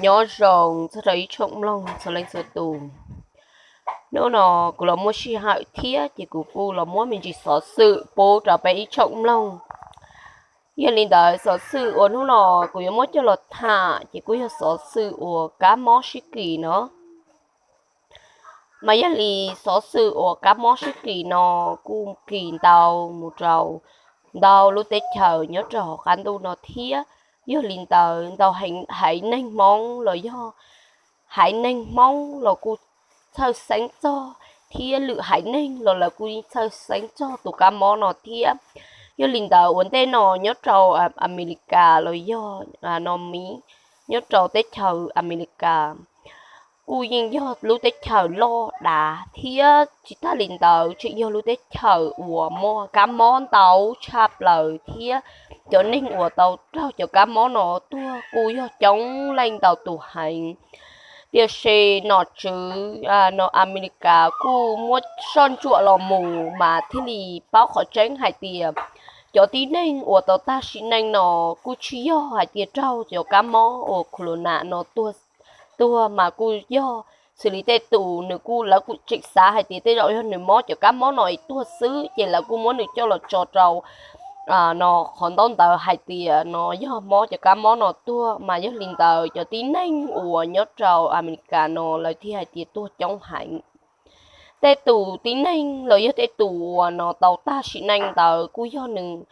Nyob zoo txog rau ib tsoom mloog txhua leej txhua tus. Hnub no kuv los muaj sij hawm thiab ces kuv kuj los muab me ntsis xov xwm pub rau peb ib tsoom mloog. Yog li ntawd xov xwm uas hnub no kuv yuav muab coj los tham ces kuj yog xov xwm uas kab mob sib kis no. Mas yog li xov xwm uas kab mob sib kis no kuj kis ntau mus rau ntau lub teb chaws nyob rau hauv qab ntuj no thiab. Yog li ntawd ntau haiv neeg Hmoob los yog haiv neeg Hmoob los kuj txhawj xeeb txog thiab lwm haiv neeg los lawv kuj yeej txhawj xeeb txog tus kab mob no thiab. Yog li ntawd ua ntej no nyob rau Amelikas los yog no mi nyob rau teb chaws Amelikas kuj yeej yog lub teb chaws loj dav thiab tsis tag li ntawd tseem yog lub teb chaws uas muaj kab mob ntau tshaj plaws thiab cov neeg uas tau raug cov kab mob no tuag kuj yog coob leej ntau tus heev. Tiam sis nom tswv no Amelikas kuj muab soj ntsuam los mus mas thiaj li paub qhov tseeb hais tias cov tib neeg uas tau tag sim neej no kuj tsis yog hais tias raug cov kab mob uas corona no tuag, mas kuj yog xws li tej tus nws kuj lawv kuj tseem xav hais tias tej zaum yog nws mob cov kab mob no es tuag xwb ces lawv kuj muab nws coj los tso rau no qhov ntaub ntawv hais tias no yog mob cov kab mob no tuag. Mas yog li ntawd cov tib neeg uas nyob rau Amelikas no lawv thiaj hais tias tuag coob heev. Tej tus tib neeg los yog tej tus uas no tau tag sim neej ntawd kuj yog nws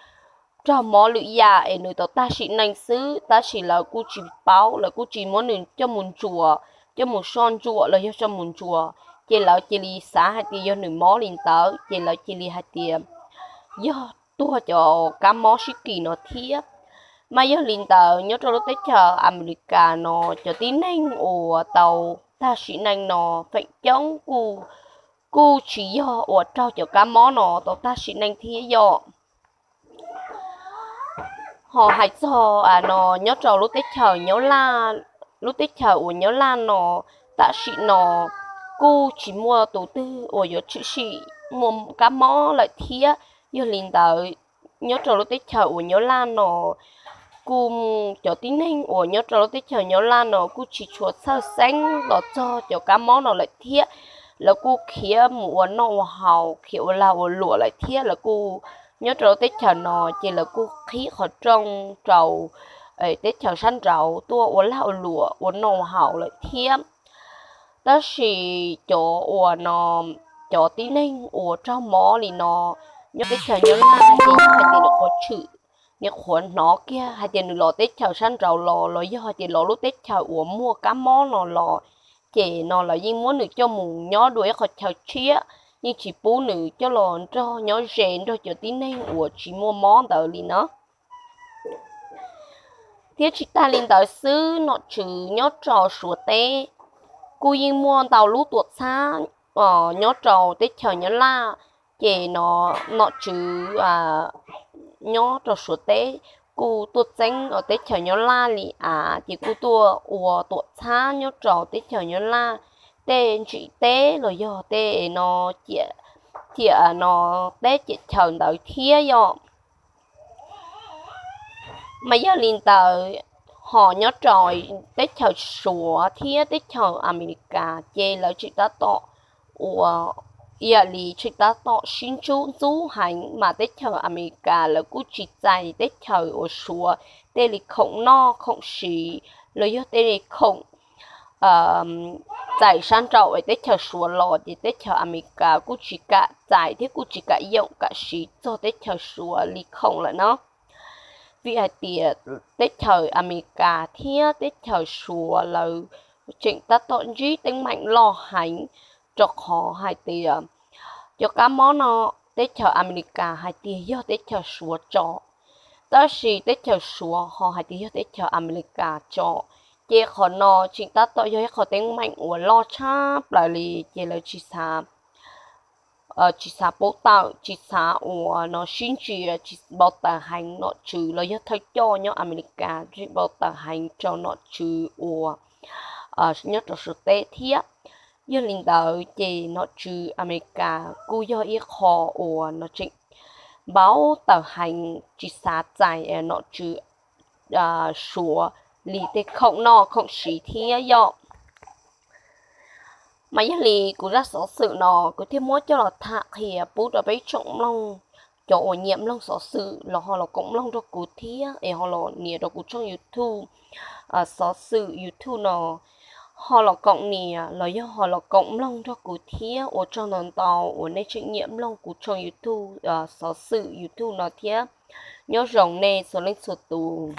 raug mob lwm yam es nws tau tag sim neej xwb, tab sis lawv kuj tsis paub, lawv kuj tsis muab nws coj mus ntsuas, coj mus soj ntsuam los yog coj mus ntsuas, ces lawv cia li xav hais tias yog nws mob li ntawd ces lawv cia li hais tias yog tuag cov kab mob sib kis no thiab. Mas yog li ntawd nyob rau lub teb chaws Amelikas no cov tib neeg uas tau tag sim neej no feem coob kuj tsis yog uas raug cov kab mob no tau tag sim neej thiab yom. Ho hais txog no nyob rau lub teb chaws Nyab Laj, lub teb chaws uas Nyab Laj no tam sim no kuj tsis muaj tus twg uas yuav tshwm sim muaj kab mob lawm thiab. Yog li ntawd nyob rau lub teb chaws uas Nyab Laj no kuj cov tib neeg uas nyob rau lub teb chaws Nyab Laj no kuj tsis tshua txhawj xeeb los txog cov kab mob no lawm thiab. Lawv kuj khiav mus ua noj ua haus, khiav ua lag ua luam lawm thiab. Lawv kuj nyob rau lub teb chaws no ces lawv kuj qhib qhov rooj rau teb chaws sab nraud tuaj ua lag ua luam ua noj ua haus lawm thiab. Tab sis cov uas no, cov tib neeg uas raug mob li no nyob teb chaws Nyab Laj ces yog hais tias nws qhuav tshwm, nws qhuav hnov kiag hais tias nws los teb chaws sab nraud los los yog hais tias los lub teb chaws uas muaj kab mob no los, ces no lawv yeej muab nws coj mus nyob dua ib qhov chaw tshiab, yeej tsis pub nws coj los nrog nyob ze nrog cov tib neeg uas tsis muaj mob ntawd li na. Thiab tsis tag li ntawd xwb, nom tswv nyob rau Suav teb kuj yeej muaj ntau lub tuam txhab nyob rau teb chaws Nyab Laj, ces no nom tswv nyob rau Suav teb kuj tuaj txeeb teb chaws Nyab Laj li av, ces kuj tuaj ua tuam txhab nyob rau teb chaws Nyab Laj tej ntsis teb los yog tej no ciam, ciam no teb ciam chaw ntawd thiab yom. Mas yog li ntawd, ho nyob rau teb chaws Suav thiab teb chaws Amelikas ces lawv tseem tab tom ua, ib yam li tseem tab tom sib ntxub ntxub heev, mas teb chaws Amelikas lawv kuj tsis txais teb chaws uas Suav tej li khoom noj khoom siv los yog tej li khoom txais sab nraum teb chaws Suav los, ces teb chaws Amelikas kuj tsis kam txais thiab kuj tsis kam yoom kam siv txog teb chaws Suav li khoom lawm no. Vim hais tias teb chaws Amelikas thiab teb chaws Suav lawv tseem tab tom ntsib teeb meem loj heev, rau qhov hais tias cov kab mob no teb chaws Amelikas hais tias yog teb chaws Suav tso, tab sis teb chaws Suav ho hais tias yog teb chaws Amelikas tso, ces qhov no tseem tab tom yog ib qhov teeb meem uas loj tshaj plaws li, ces lawv tsis xav tsis xav pub tawm, tsis xav uas no sib ntsia, tsis npau taws heev. Nom tswv los yog thawj coj nyob Amelikas tsis npau taws heev rau nom tswv uas nyob rau Suav teb thiab. Yog li ntawd ces nom tswv Amelikas kuj yog ib qho uas no tseem npau taws heev, tsis xav txais nom tswv Suav li tej khoom noj khoom siv thiab yom. Mas yog li kuv zaj xov xwm no kuv thiaj muab coj los tham qhia pub rau peb tsoom mloog, cov uas nyiam mloog xov xwm los ho los koom mloog rau kuv thiab es ho los nias rau kuv tshooj YouTube, xov xwm YouTube no, ho los koom nias los yog ho los koom mloog nrog kuv thiab. Ua tsaug ntau ntau uas nej tseem nyiam mloog kuv tshooj YouTube xov xwm YouTube no thiab. Nyob zoo nej txhua leej txhua tus.